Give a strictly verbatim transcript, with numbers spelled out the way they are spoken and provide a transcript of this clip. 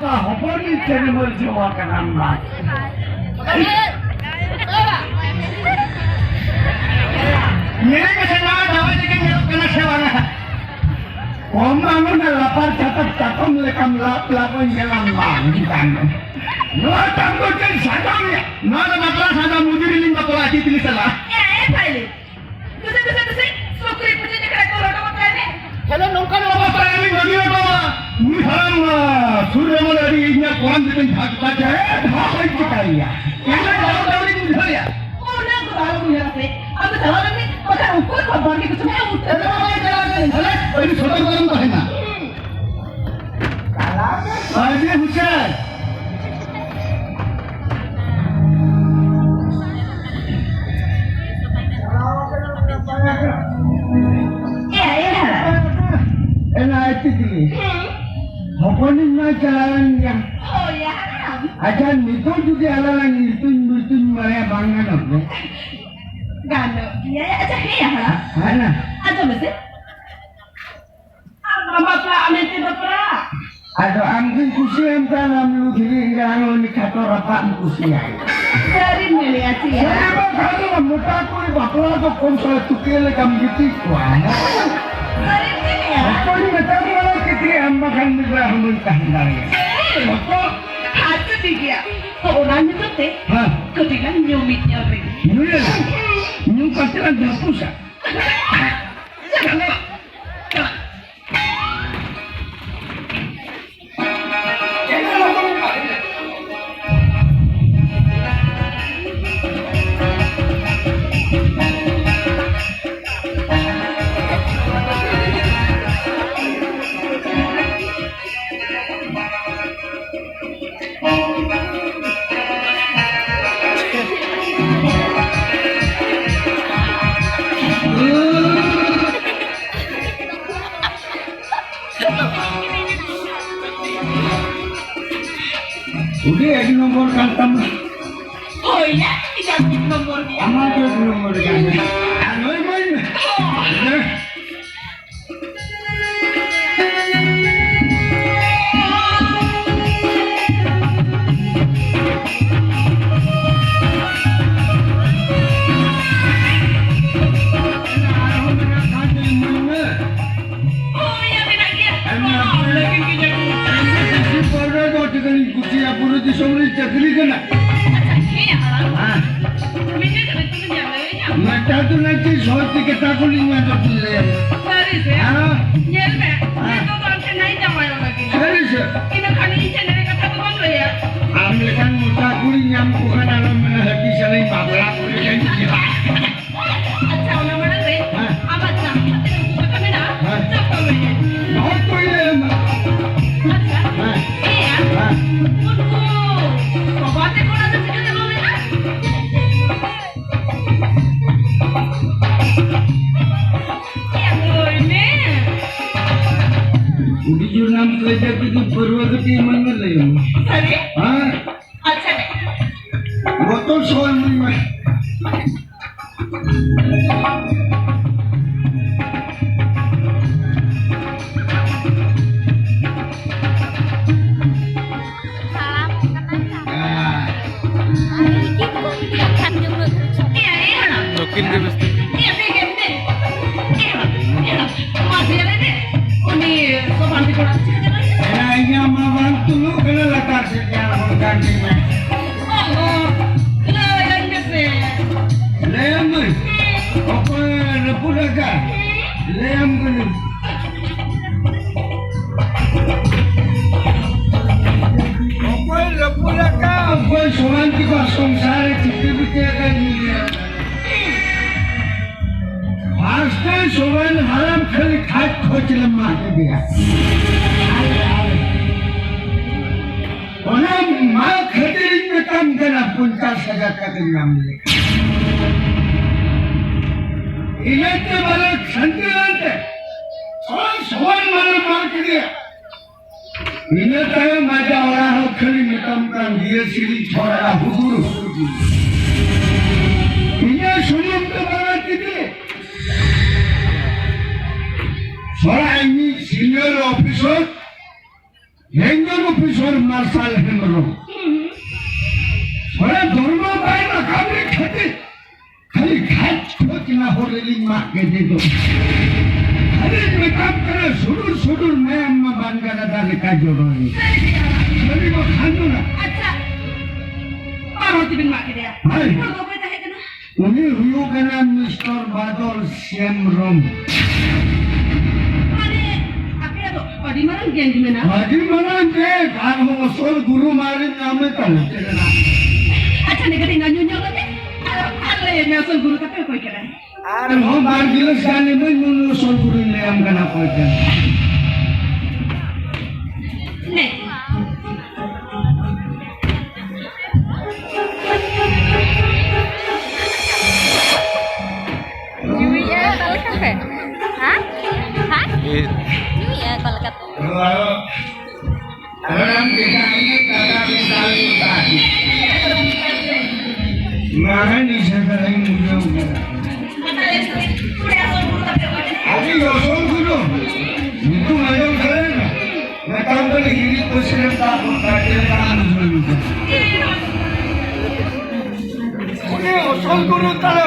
ᱦᱚᱯᱚᱱᱤᱡ ᱪᱮᱬᱮ ᱢᱟᱹᱨᱡᱷᱟᱹᱣ ᱟᱠᱟᱱᱟᱢ ᱱᱟᱭ᱾ ᱧᱮᱞᱮ ᱢᱮᱥᱮ, ᱱᱚᱣᱟ ᱡᱟᱶᱟᱭ ᱞᱮᱠᱟ ᱧᱮᱞᱚᱜ ᱠᱟᱱᱟ ᱥᱮ ᱵᱟᱝᱟ? ᱠᱚᱢ ᱵᱟᱝ, ᱚᱱᱟ ᱞᱟᱛᱟᱨ ᱪᱷᱟᱛᱟ ᱪᱟᱛᱚᱢ ᱞᱮᱠᱟᱢ ᱞᱟᱯ ᱞᱟᱯ ᱧᱮᱞᱟᱢ ᱵᱟᱝ ᱠᱟᱱ᱾ ᱱᱚᱣᱟ ᱪᱟᱸᱫᱚ ᱪᱮᱫ ᱥᱟᱡᱟᱣ ᱨᱮᱭᱟᱜ? ᱱᱚᱣᱟ ᱫᱚ ᱵᱟᱯᱞᱟ ᱥᱟᱡᱟᱣ, ᱢᱩᱡᱩᱨᱤ ᱞᱤᱧ ᱵᱟᱯᱞᱟ ᱪᱮᱫ ᱞᱤᱧ ᱥᱟᱞᱟ? ᱮ, ᱮ, ᱯᱷᱟᱭᱞᱤ᱾ ᱫᱩᱥᱮ, ᱫᱩᱥᱮ, ᱫᱩᱥᱮ, ᱥᱩᱠᱨᱤ ᱯᱩᱡᱟᱹ ᱡᱚᱠᱷᱮᱡ ᱠᱚ ᱞᱚᱴᱚᱢᱚᱜ ᱠᱟᱱᱟ᱾ ᱦᱮᱞᱳ, ᱱᱚᱝᱠᱟᱱ ᱚᱵᱚᱥᱛᱟ ᱨᱮ ᱟᱹᱞᱤᱧ ᱵᱟᱹᱜᱤ ᱦᱚᱴᱚ ᱠᱟᱜᱼᱟ᱾ ᱱᱩᱭ ᱦᱟᱲᱟᱢ, ᱟ, ᱥᱩᱨ ᱨᱮ ᱢᱟᱱᱮ ᱟᱹᱰᱤ ᱤᱧᱟᱹᱜ ᱠᱚᱲᱟᱢ ᱛᱮᱯᱮ ᱡᱷᱟᱜ ᱠᱟᱜᱼᱟ᱾ ᱪᱮᱫ ᱦᱚᱸ ᱵᱟᱹᱧ ᱪᱤᱠᱟᱹᱭᱮᱭᱟ᱾ ᱮᱱᱠᱷᱟᱱ ᱡᱟᱣ ᱡᱟᱣ ᱞᱤᱧ ᱵᱩᱡᱷᱟᱹᱣᱮᱭᱟ᱾ ᱚᱱᱟ ᱠᱚ ᱟᱞᱚ ᱩᱭᱦᱟᱹᱨᱟ ᱥᱮ᱾ ᱟᱫᱚ ᱪᱟᱞᱟᱣ ᱞᱮᱱ ᱜᱮ, ᱵᱟᱠᱷᱟᱱ ᱩᱠᱩᱨ ᱠᱷᱚᱵᱚᱨ ᱜᱮ ᱠᱚ ᱪᱚᱝ ᱩᱛᱟᱹᱨ᱾ ᱪᱮᱫ ᱦᱚᱸ ᱵᱟᱝ ᱪᱟᱞᱟᱣ ᱞᱮᱱ᱾ ᱦᱮᱞᱳ, ᱟᱹᱰᱤ ᱥᱚᱛᱚᱨᱠ ᱨᱮᱢ ᱛᱟᱦᱮᱱᱟ᱾ ᱦᱩᱸ᱾ ᱟᱹᱰᱤ ᱦᱩᱥᱤᱭᱟᱨ᱾ ᱮ, ᱮ, ᱦᱟᱲᱟᱢ᱾ ᱮᱱᱟ ᱟᱡ ᱛᱮᱜᱮ᱾ ᱦᱮᱸ᱾ ᱦᱚᱯᱚᱱᱤᱧ ᱢᱟ ᱪᱟᱞᱟᱣᱮᱱ ᱜᱮᱭᱟ᱾ ᱦᱳᱭ, ᱭᱟ ᱦᱟᱲᱟᱢ᱾ ᱟᱪᱪᱷᱟ, ᱱᱤᱛᱚᱜ ᱡᱩᱫᱤ ᱟᱞᱟᱝ ᱧᱩᱛᱩᱢ ᱧᱩᱛᱩᱢ ᱵᱟᱲᱟᱭᱟ, ᱵᱟᱝ ᱜᱟᱱᱚᱜ ᱜᱮ? ᱜᱟᱱᱚᱜ ᱜᱮᱭᱟ᱾ ᱟᱪᱪᱷᱟ, ᱦᱮᱸ, ᱭᱟ ᱦᱟᱲᱟᱢ᱾ ᱦᱮᱸ ᱱᱟ᱾ ᱟᱸᱡᱚᱢ ᱢᱮᱥᱮ᱾ ᱟᱨ ᱵᱟᱢ ᱵᱟᱯᱞᱟᱜᱼᱟ ᱢᱮᱱᱛᱮ ᱵᱟᱯᱞᱟ? ᱟᱫᱚ ᱟᱢ ᱜᱤᱧ ᱠᱩᱥᱤᱭᱟᱢ ᱠᱟᱱ, ᱟᱢ ᱞᱩᱫᱷᱤᱨᱤ ᱮᱸᱜᱟ ᱦᱚᱸ ᱩᱱᱤ ᱠᱷᱟᱴᱚ ᱨᱟᱯᱟᱜ ᱮᱢ ᱠᱩᱥᱤᱭᱟᱭ᱾ ᱥᱟᱹᱨᱤᱢ ᱢᱮᱱᱮᱜᱼᱟ ᱪᱮ? ᱥᱟᱹᱨᱤ ᱵᱟᱠᱷᱟᱱ ᱫᱚ ᱢᱚᱴᱟ ᱠᱩᱲᱤ ᱵᱟᱯᱞᱟ ᱫᱚ ᱠᱚᱢ ᱥᱚᱢᱚᱭ ᱛᱩᱠᱤᱭᱟᱹ ᱞᱮᱠᱟᱢ ᱜᱤᱛᱤᱡ ᱠᱚᱣᱟ᱾ ᱥᱟᱹᱨᱤᱢ ᱢᱮᱱᱮᱜᱼᱟ? ᱚᱠᱚᱭ ᱢᱮᱛᱟᱢ ᱠᱟᱱᱟ ᱠᱤᱛᱤ ᱟᱢ ᱵᱟᱠᱷᱟᱱ ᱢᱤᱫ ᱵᱮᱲᱟ ᱦᱚᱸ ᱵᱟᱹᱧ ᱛᱟᱦᱮᱸ ᱫᱟᱲᱮᱭᱟᱜᱼᱟ᱾ ᱦᱮᱸ᱾ ᱵᱟᱠᱚ ᱟᱪᱪᱷᱟ, ᱴᱷᱤᱠ ᱜᱮᱭᱟ᱾ ᱛᱚ, ᱚᱱᱟ ᱧᱩᱛᱩᱢ ᱛᱮ ᱦᱮᱸ᱾ ᱠᱟᱹᱴᱤᱡ ᱞᱟᱝ ᱧᱩ ᱢᱤᱫ ᱧᱚᱜ ᱨᱮᱜᱮ᱾ ᱧᱩᱭᱟᱞᱟᱝ? ᱧᱩ ᱠᱟᱛᱮ ᱞᱟᱝ ᱡᱟᱹᱯᱩᱥᱟ᱾ ᱩᱰᱤ ᱮᱠ ᱱᱚᱢᱵᱚᱨ ᱠᱟᱱ ᱛᱟᱢᱟ᱾ ᱦᱳᱭ ᱭᱟ, ᱤᱧᱟᱹᱜ ᱮᱠ ᱱᱚᱢᱵᱚᱨ ᱜᱮᱭᱟ᱾ ᱟᱢᱟᱜ ᱫᱚ ᱮᱠ ᱱᱚᱢᱵᱚᱨ ᱠᱟᱱ ᱜᱮᱭᱟ᱾ ᱟᱨ ᱱᱩᱭ ᱢᱟᱹᱭ ᱢᱮ᱾ ᱦᱳᱭ᱾ ᱠᱟᱹᱱᱟᱹᱧ ᱠᱩᱥᱤᱭᱟ, ᱵᱩᱨᱩ ᱫᱤᱥᱚᱢ ᱨᱤᱧ ᱪᱟᱹᱠᱨᱤ ᱠᱟᱱᱟ᱾ ᱟᱪᱪᱷᱟ, ᱦᱮᱸ, ᱦᱟᱲᱟᱢ᱾ ᱦᱮᱸ᱾ ᱢᱤᱫᱴᱮᱡ ᱠᱟᱛᱷᱟ ᱠᱩᱞᱤ ᱧᱟᱢ ᱫᱟᱲᱮᱭᱟᱹᱧᱟ? ᱢᱤᱫᱴᱟᱝ ᱫᱚ ᱱᱟᱜ ᱪᱮᱫ ᱥᱚᱦᱚᱡ ᱛᱮ ᱠᱟᱛᱷᱟ ᱠᱩᱞᱤ ᱧᱟᱢ ᱫᱚ ᱞᱟᱹᱭᱟ᱾ ᱥᱟᱹᱨᱤ ᱥᱮ? ᱦᱮᱸ᱾ ᱧᱮᱞ ᱢᱮ, ᱦᱮᱸ᱾ ᱱᱤᱛᱚᱜ ᱫᱚ ᱟᱢ ᱴᱷᱮᱱ ᱱᱟᱜ ᱤᱧ ᱡᱟᱶᱟᱭᱚᱜ ᱞᱟᱹᱜᱤᱫ᱾ ᱥᱟᱹᱨᱤ ᱥᱮ? ᱤᱱᱟᱹ ᱠᱷᱟᱱ ᱤᱧ ᱴᱷᱮᱱ ᱮᱲᱮ ᱠᱟᱛᱷᱟ ᱫᱚ ᱵᱟᱢ ᱞᱟᱹᱭᱟ᱾ ᱟᱢ ᱞᱮᱠᱟᱱ ᱢᱚᱴᱟ ᱠᱩᱲᱤ ᱧᱟᱢ ᱠᱚ ᱠᱷᱟᱱ ᱟᱞᱚᱢ ᱢᱮᱱᱟ, ᱦᱟᱹᱛᱤ ᱥᱟᱞᱟᱧ ᱵᱟᱯᱞᱟ ᱠᱚ ᱞᱮᱠᱟᱧ ᱵᱩᱡᱷᱟᱹᱣᱟ᱾ ᱟᱪᱪᱷᱟ, ᱚᱱᱟ ᱢᱟᱲᱟᱝ ᱨᱮ ᱦᱮᱸ᱾ ᱟᱢᱟᱜ ᱡᱟᱦᱟᱸ ᱠᱷᱟᱹᱛᱤᱨ ᱩᱱᱠᱩ ᱠᱟᱛᱷᱟ ᱢᱮᱱᱟᱜᱼᱟ, ᱦᱮᱸ᱾ ᱡᱚᱛᱚ ᱞᱟᱹᱭ ᱢᱮ᱾ ᱱᱚᱜᱼᱚᱭ ᱛᱚ ᱤᱭᱟᱹ ᱮᱢ᱾ ᱟᱪᱪᱷᱟ᱾ ᱦᱮᱸ᱾ ᱮᱭᱟ᱾ ᱦᱮᱸ᱾ ᱩᱱᱠᱩ ᱵᱟᱵᱟ ᱛᱮᱠᱚ ᱚᱲᱟᱜ ᱫᱚ ᱪᱤᱠᱟᱹ ᱛᱮᱠᱚ ᱢᱮᱱᱟ? ᱮᱭᱟ, ᱞᱟᱹᱭ ᱢᱮ᱾ ᱟᱹᱰᱤ ᱡᱳᱨ ᱱᱟᱢ ᱠᱟᱹᱭᱫᱟ ᱠᱤᱱᱛᱩ ᱯᱟᱹᱨᱣᱟᱹ ᱠᱟᱹᱴᱤᱡ ᱮᱢᱟᱹᱧ ᱢᱮ, ᱞᱟᱹᱭ ᱢᱮ᱾ ᱥᱟᱹᱨᱤ? ᱦᱮᱸ᱾ ᱟᱪᱪᱷᱟ, ᱱᱮ᱾ ᱵᱚᱛᱚᱨ ᱥᱚᱦᱚ ᱤᱢᱟᱹᱧ ᱢᱮ᱾ ᱦᱟᱲᱟᱢ ᱠᱟᱱᱟᱭ ᱛᱚ᱾ ᱦᱮᱸ᱾ ᱟᱨ ᱩᱱᱠᱤᱱ ᱠᱚ ᱤᱫᱤᱭᱟ ᱠᱷᱟᱱ ᱡᱚᱢ ᱟᱹᱜᱩ ᱦᱚᱪᱚ᱾ ᱱᱩᱠᱤᱱ ᱜᱮ ᱵᱮᱥ ᱴᱷᱤᱠ᱾ ᱢᱟᱥᱮ ᱞᱟᱹᱭ ᱢᱮ, ᱩᱱᱤ ᱥᱳᱵᱷᱟᱱ ᱛᱟᱠᱚ ᱚᱲᱟᱜ ᱪᱤᱠᱟᱹ ᱪᱟᱞᱟᱜ ᱦᱩᱭᱩᱜᱼᱟ? ᱮᱨᱟ, ᱤᱧᱟᱹᱜ ᱢᱟ ᱵᱟᱝ ᱛᱩᱞᱩᱜ ᱠᱟᱱᱟ ᱞᱟᱛᱟᱨ ᱥᱮᱫ ᱜᱮ ᱟᱬᱜᱚᱱ ᱠᱟᱱ ᱜᱮ ᱢᱮ᱾ ᱚ, ᱞᱟᱹᱭᱟᱹᱧ ᱢᱮᱥᱮ᱾ ᱞᱟᱹᱭᱟᱢ ᱢᱟᱹᱧ᱾ ᱚᱠᱚᱭ ᱨᱟᱹᱯᱩᱫ ᱟᱠᱟᱫ? ᱞᱟᱹᱭᱟᱢ ᱠᱟᱹᱱᱟᱹᱧ᱾ ᱚᱠᱚᱭ ᱨᱟᱹᱯᱩᱫ ᱟᱠᱟᱫ? ᱚᱠᱚᱭ ᱥᱳᱵᱷᱟᱱ ᱛᱟᱠᱚᱣᱟᱜ ᱥᱚᱝᱥᱟᱨ ᱨᱮ ᱪᱤᱠᱟᱹ ᱵᱤᱠᱟᱹ ᱟᱠᱟᱫ? ᱧᱮᱞ ᱢᱮ᱾ ᱯᱷᱟᱥᱴᱮ ᱥᱚᱨᱮᱱ ᱦᱟᱲᱟᱢ ᱠᱷᱟᱹᱞᱤ ᱠᱷᱟᱡ ᱠᱷᱚᱡ ᱞᱮ ᱢᱟ ᱠᱮᱫᱮᱭᱟ᱾ ᱚᱱᱟ ᱢᱟ ᱠᱷᱟᱹᱛᱤᱨ ᱤᱧ ᱢᱮᱛᱟᱢ ᱠᱟᱱᱟ, ᱯᱚᱧᱪᱟᱥ ᱦᱟᱡᱟᱨ ᱴᱟᱠᱟᱧ ᱧᱟᱢ ᱞᱮᱫᱟ᱾ ᱤᱱᱟᱹᱛᱮ ᱵᱟᱞᱮ ᱥᱟᱱᱛᱤ ᱞᱮᱱᱛᱮ ᱛᱷᱚᱲᱟ ᱥᱚᱨᱮᱱ ᱢᱟᱞᱮ ᱢᱟ ᱠᱮᱫᱮᱭᱟ᱾ ᱤᱱᱟᱹ ᱛᱟᱭᱚᱢ ᱟᱡᱟᱜ ᱚᱲᱟᱜ ᱦᱚᱸ ᱠᱷᱟᱹᱞᱤ ᱢᱮᱛᱟᱢ ᱠᱟᱱ ᱫᱤᱭᱮ ᱥᱤᱨᱤ ᱪᱷᱚᱲᱟ ᱦᱩᱫᱩᱲ ᱦᱩᱫᱩᱲ᱾ ᱤᱱᱟᱹ ᱥᱩᱢᱩᱝ ᱫᱚ ᱵᱟᱝᱟ ᱛᱤᱛᱨᱤ᱾ ᱛᱷᱚᱲᱟ ᱤᱧᱤᱡ senior officer, range officer ᱢᱟᱨᱥᱟᱞ ᱦᱮᱢᱵᱨᱚᱢ᱾ ᱛᱷᱚᱲᱟ ᱫᱷᱚᱨᱢᱚ ᱵᱟᱭ ᱨᱟᱠᱟᱵ ᱞᱮ ᱠᱷᱟᱹᱛᱤᱨ ᱠᱷᱟᱹᱞᱤ ᱠᱷᱟᱡ ᱠᱷᱚᱡ ᱞᱟᱦᱚᱨ ᱨᱮᱞᱤᱧ ᱢᱟᱜ ᱠᱮᱫᱮ ᱫᱚ᱾ ᱠᱷᱟᱹᱞᱤ ᱢᱮᱛᱟᱢ ᱠᱟᱱᱟ, ᱥᱩᱰᱩᱨ ᱥᱩᱰᱩᱨ ᱢᱟᱭᱟᱢ ᱢᱟ ᱵᱟᱱ ᱜᱟᱰᱟ ᱫᱟᱜ ᱞᱮᱠᱟ ᱡᱚᱨᱚᱭᱮᱱ᱾ ᱠᱷᱟᱹᱞᱤ ᱟᱪᱪᱷᱟ, ᱵᱟᱝ ᱦᱚᱸ ᱛᱮᱵᱤᱱ ᱢᱟᱜ ᱠᱮᱫᱮᱭᱟ᱾ ᱦᱳᱭ᱾ ᱦᱚᱲ ᱫᱚ ᱚᱠᱚᱭ ᱛᱟᱦᱮᱸ ᱠᱟᱱᱟ? ᱩᱱᱤ ᱦᱩᱭᱩᱜ ᱠᱟᱱᱟ ᱢᱤᱥᱴᱟᱨ ᱵᱟᱫᱚᱞ ᱥᱮᱢᱨᱚᱢ᱾ ᱢᱟᱱᱮ, ᱟᱯᱮᱭᱟᱜ ᱫᱚ ᱟᱹᱰᱤ ᱢᱟᱨᱟᱝ gang ᱢᱮᱱᱟᱜᱼᱟ᱾ ᱟᱹᱰᱤ ᱢᱟᱨᱟᱝ gang, ᱟᱨᱦᱚᱸ ᱟᱥᱚᱞ ᱜᱩᱨᱩ ᱢᱟᱨᱮ ᱧᱟᱢᱮ ᱛᱟᱞᱮ ᱠᱟᱱᱟ᱾ ᱟᱪᱪᱷᱟ, ᱱᱤᱝᱠᱟᱹ ᱠᱟᱹᱴᱤᱡ ᱧᱩ ᱧᱚᱜ ᱞᱮᱜᱮ᱾ ᱟᱨ, ᱟᱨ ᱞᱟᱹᱭ ᱢᱮ, ᱟᱥᱚᱞ ᱜᱩᱨᱩ ᱛᱟᱯᱮ ᱚᱠᱚᱭ ᱠᱟᱱᱟᱭ? ᱟᱨᱦᱚᱸ ᱵᱟᱨ ᱜᱤᱞᱟᱹᱥ ᱜᱟᱱ ᱤᱢᱟᱹᱧ, ᱩᱱ ᱟᱥᱚᱞ ᱜᱩᱨᱩᱧ ᱞᱟᱹᱭᱟᱢ ᱠᱟᱱᱟ ᱚᱠᱚᱭ ᱠᱟᱱᱟᱭ᱾ ᱱᱮ᱾ ᱧᱩᱭᱮᱜᱼᱟ ᱚᱠᱟ ᱞᱮᱠᱟ ᱯᱮ? ᱦᱮᱸ? ᱦᱮᱸ? ᱧᱩᱭᱮᱜᱼᱟ ᱚᱠᱟ ᱞᱮᱠᱟ ᱛᱮ? ᱟᱨ ᱟᱢ ᱪᱮᱫᱟᱜ ᱤᱧ ᱠᱟᱰᱟ ᱢᱮᱥᱟ ᱞᱮᱱ ᱛᱟᱦᱮᱸᱫ? ᱢᱟᱨᱟᱝ ᱤᱪᱪᱷᱟᱹ ᱠᱟᱫᱟᱧ ᱵᱩᱡᱷᱟᱹᱣ ᱠᱮᱫᱟ᱾ ᱟᱹᱰᱤ ᱞᱚᱥᱚᱱ ᱜᱩᱨᱩ᱾ ᱧᱩᱛᱩᱢ ᱟᱸᱡᱚᱢ ᱥᱟᱱᱟᱭᱮᱫ ᱢᱮ? ᱢᱮᱛᱟᱢ ᱠᱟᱹᱱᱟᱹᱧ ᱦᱤᱱᱫᱤ ᱯᱟᱹᱨᱥᱤ ᱨᱮ ᱫᱟᱜ ᱵᱚᱱ ᱠᱟᱜ ᱪᱮᱫ ᱞᱮᱠᱟ ᱟᱢ ᱵᱩᱡᱷᱟᱹᱣ ᱢᱮ᱾ ᱩᱱᱤ ᱚᱥᱚᱞ ᱜᱩᱨᱩ ᱛᱟᱞᱮ